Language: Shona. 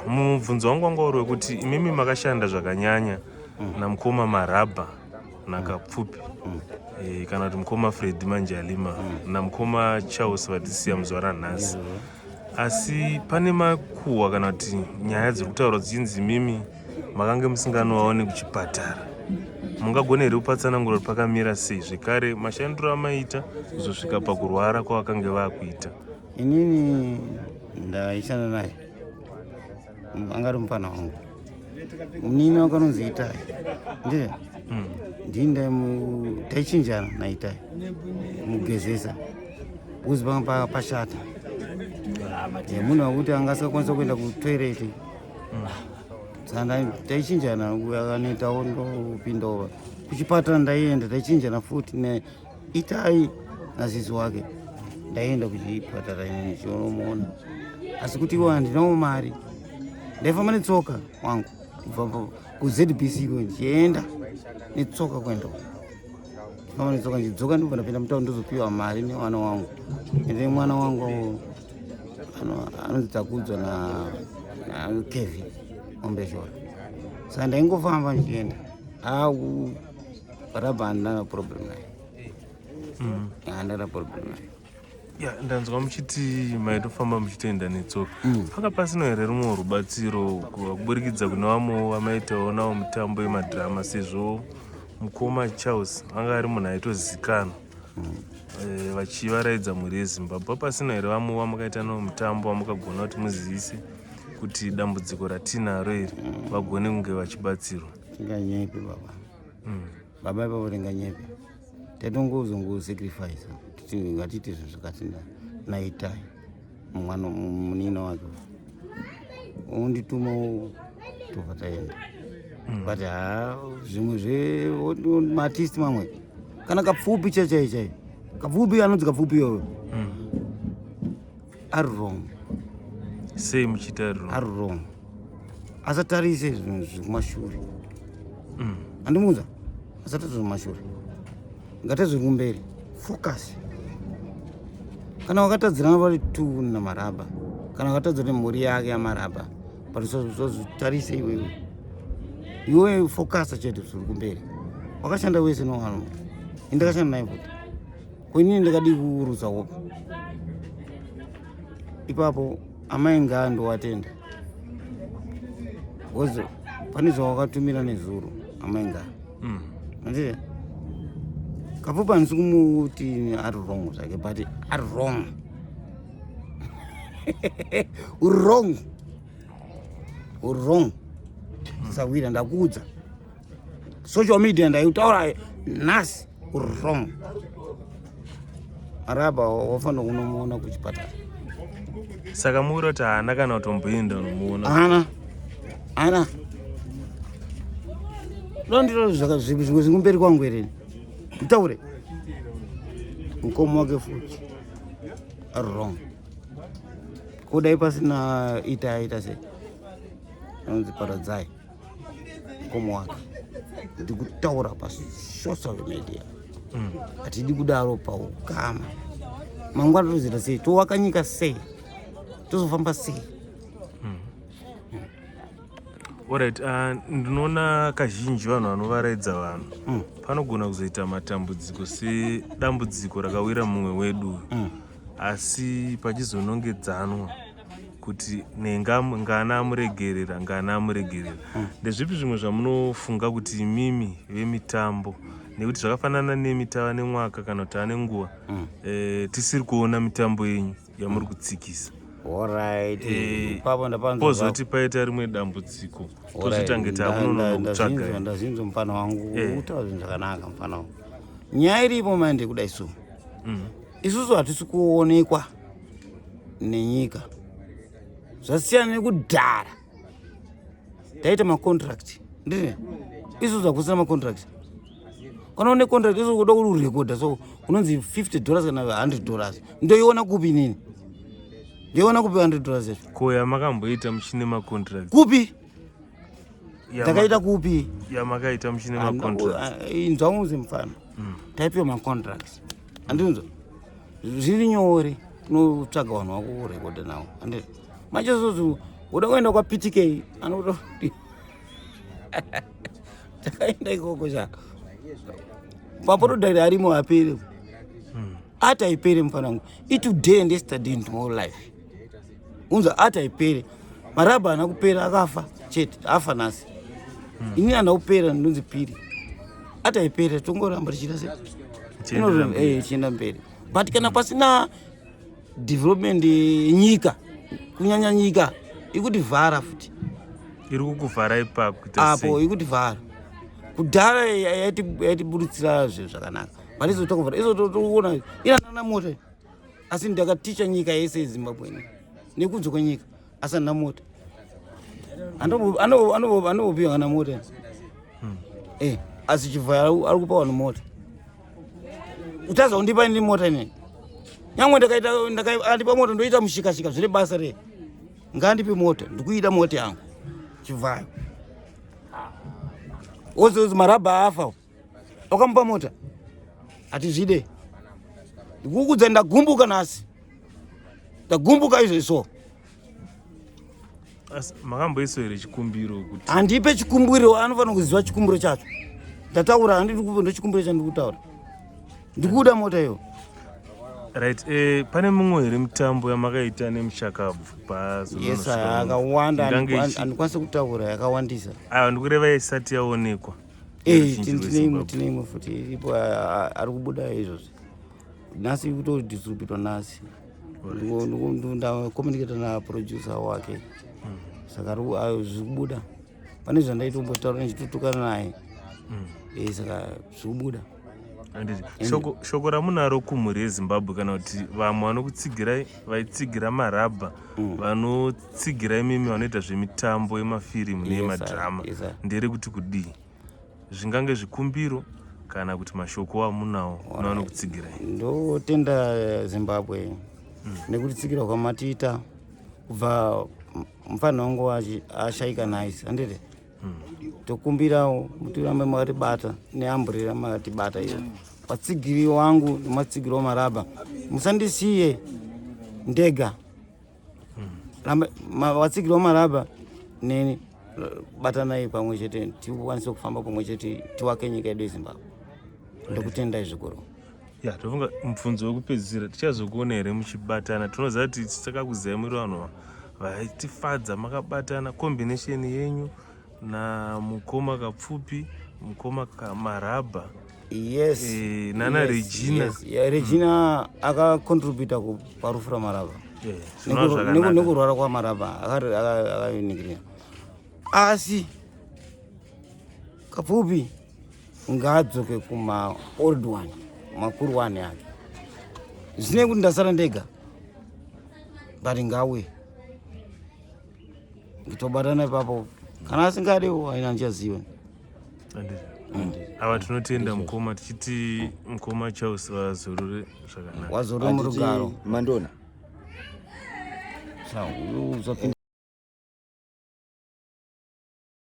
Mubvunzo wangu wanga uri wekuti imimi makashanda zvakanyanya namukoma Marabha naKapfupi kana kuti mukoma Freddy Manjalima namukoma Charles vatisiya muzuva ranhasi. Asi pane makuhwa kana kuti nyaya dziri kutaurwa dzichinzi imimi makange musinganovaone kuchipatara. Mungagone here kupatsanangura kuti pakamira sei zvekare mashandiro amaita kuzosvika pakurwara kwavakange vakuita? Inini ndaishanda naye, anga ari mupfana wangu, munini wangu anonzi Itai, ndiye ndini taichinjana naItai mugezesa because panga pashata munhu wakuti anga asingakwanisa kuenda kutoilet. Saka taichinjana, akanoitawo ndopindawo kuchipatara, ndaienda, taichinjana futi neItai nasisi wake. Ndaienda kuchipatara ini ndichionomuona, asi kuti iwo handinawo mari, ndaifamba netsoka wangu kubva kuZBC ko ndichienda netsoka kuenda, famba netsoka ndichidzoka, ndobva ndapinda mutauni, ndozopiwa mari nemwana wangu. Ende mwana wangu anonzi Takudzwa naKevin Ombeshora. Saka ndaingofamba ndichienda. Au Rabha handina problem naye, handina problem naye. Ya, ndanzwa muchiti maitofamba muchitoenda netsoka. Panga pasina here rumwe rubatsiro kuburikidza kune vamwewo vamaitawo nawo mitambo yemadhirama, sezvo mukoma Charles anga ari munhu aitozikanwa, vachivaraidza mhuri yeZimbabwe? Pasina here vamwe vamakaita nawo mutambo wamukagona kuti muzivise kuti dambudziko ratinaro iri, vagone kunge vachibatsirwa? Tinganyepi baba? Baba, ipapo tinganyepi? Taitongozongosacrifice kuti ngatiite zvinhu zvakati naitai mwana munina wake undituma, tobva taenda. But ha, zvimwe zvemaartist mamwe, kana Kapfupi chaichai chai, Kapfupi anonzi Kapfupi iyoyo ari wrong. Sei muchiita wrong? Ari wrong, asatarise zvinhu zvekumashure. Andimuudza asatarise zvekumashure, ngate zviri kumberi, focus. Kana wakatadzirana vari two naMarabha, kana wakatadzira nemhuri yake yaMarabha, but usazvitarise iwewe, iwe focusa chete zviri kumberi. Wakashanda wese nowanhu, indakashanda naye futi. Kuinini ndakadii kuurutsa hope ipapo? Amai ngaa ndowatenda because pane zvawakatumira nezuro, amai ngaa. Anditi Kapfupi handisi kumuti ari wrong zvake, but ari wrong, uri wrong, uri wrong sawira. Ndakuudza social media, ndaitaura nhasi, uri wrong. Araba wafanira kunomuona kuchipatara. Saka muri kuti haana kana kutomboenda unomuona? Ana ana ndondiro zvimwe zviri kumberi kwangu here nditaure? Mukomo wake futi ari wrong. Kudai pasina ita aita sei, anonzi Paradzai, mukomo wake. Ndikutaura pasocial media, hatidi kudaro paukama. Mangwana tozoita sei? Towaka nyika sei? Tozofamba sei? Alright, ndinoona kazhinji vanhu vanovaraidza vanhu panogona kuzoita matambudziko sedambudziko rakawira mumwe wedu, asi pachizonongedzanwa kuti nenga ngana amuregerera, ngana amuregerera. Ndezvipi zvimwe zvamunofunga kuti imimi vemitambo, nekuti zvakafanana nemi tava nemwaka kana kuti ane nguva tisiri kuona mitambo yenyu yamuri kutsikisa? Alright. Ipapo ndapanzwa. Pozoti paita rimwe dambudziko, tozotange takunonono kutsvaga. Ndazinzwa mufana wangu. Utaura zvinhu zvakanaka, mufana wangu. Nyaya iripo manje kudai so, isusu hatisi kuonekwa nenyika, zvasiyana nekudhara taita macontract. Ndine isusu hakusina macontract. Kana une contract, isu kuda kurekodha so unonzi $50 kana $100. Ndoiona kupi inini? Ndoiona kupi $100 izvo? Ko yamakamboita muchine macontract? Kupi? Takaita kupi? Yamakaita muchine macontract. Inzwa mufana, taipiwa macontracts, andinzwa? Zviri nyore unotsvaga vanhu vako kurekodha navo, andi manje sozi Uda kuenda kwaPTK anoto takaenda ikoko sha. Maproduct arimo apere. Ati haipere, mufana wangu. Itoday and yesterday and tomorrow life. Unza ati haipere. Marabha haana kupera, akafa chete, afa nhasi. Ini handina kupera, ndinonzi Piri. Ati haipere, tongoramba tichiita sei? Tichienderera mberi. Tichienda mberi. But kana pasina development yenyika, kunyanya nyika ikutivhara futi. Iri kukuvhara ipapo kuita Apo sei? Ikutivhara. Kudhara yaitiburutsira zvinhu zvakanaka, but izo takuvhara, izo toona inanana mota, asi ndakaticha nyika yese yeZimbabwe ino nekunze kwenyika, asi handina mota. Anombopiwa kana mota? Asi Chivhaya ari kupa vanhu mota. Utaza kundipa ini mota inini? Nyangwe ndakaita andipa mota, ndoita mushikashika, zvine basa rei? Ngaandipe mota, ndikuida mota yangu Chivhayo. Ozozi Marabha afa, wakamupa mota, hatizvide. Ndikukudza, ndagumbuka nhasi, ndagumbuka izvezvo. Asi makamboiswa here chikumbiro kuti Handipe chikumbiro, anofanira kuziva chikumbiro chacho. Ndataura, handidi ndo chikumbiro chandiri kutaura, ndikuda mota iyo. Right, pane mumwe here mutambo yamakaita nemushakabvu? Yes, akawanda, handikwanisi kutaura, yakawandisa. Aiwa, ndikureva isati yaonekwa Eh, neruzhinji tine imwe rweZimbabwe. Tine imwe futi iripo, ari kubuda izvozvi nhasi, kutodistributwa nhasi. Ndacommunicata naproducer wake, saka zviri kubuda. Pane zvandaitombotaura ndichitotukana naye. Saka zviri kubuda. Handiti. Shoko ramunaro kumhuri yeZimbabwe, kana kuti vamwe vanokutsigirai, vaitsigira Marabha, vanotsigira imimi, vanoita zvemitambo yemafirimu neyemadhirama, Yes, sir. nderekuti kudii? Zvingange zvikumbiro kana kuti mashoko amunawo nevanokutsigirai. Ndotenda Zimbabwe nekutitsigira kwamatiita kubva mufanhi wangu ashaika nice, handiti? Tokumbirawo mutirambe makatibata neamburera makatibata iyo. Vatsigiri wangu nematsigiri waMarabha, musandisiye ndega. Vatsigiri waMarabha neni, batanai pamwe chete, tikwanise kufamba pamwe chete, tiwake nyika yedu yeZimbabwe. Ndokutendai zvikuru. Ya, tofunga mubvunzo wekupedzisira, tichazokuona here muchibatana? Tinoziva kuti takakuzivai muri vanhu vaitifadza makabatana, combination yenyu namukoma Kapfupi, mukoma Marabha. Yes. Nana Regina. Yes. Yeah, Regina akacontributa parufu raMarabha. Zvinova zvakanaka. Nekurwara kwaMarabha akanikirira, asi Kapfupi ngaadzoke kuma old one, makuru one ake. Zvinei kuti ndasara ndega, but ngauye tobatana ipapo. Kana asingadiwo, aina ndichaziva. Handiti. Ava tinotenda mukoma, tichiti mukoma Charles vazorore zvakanaka. Wazorore murugaro. Mandona. Sa, uzopinda.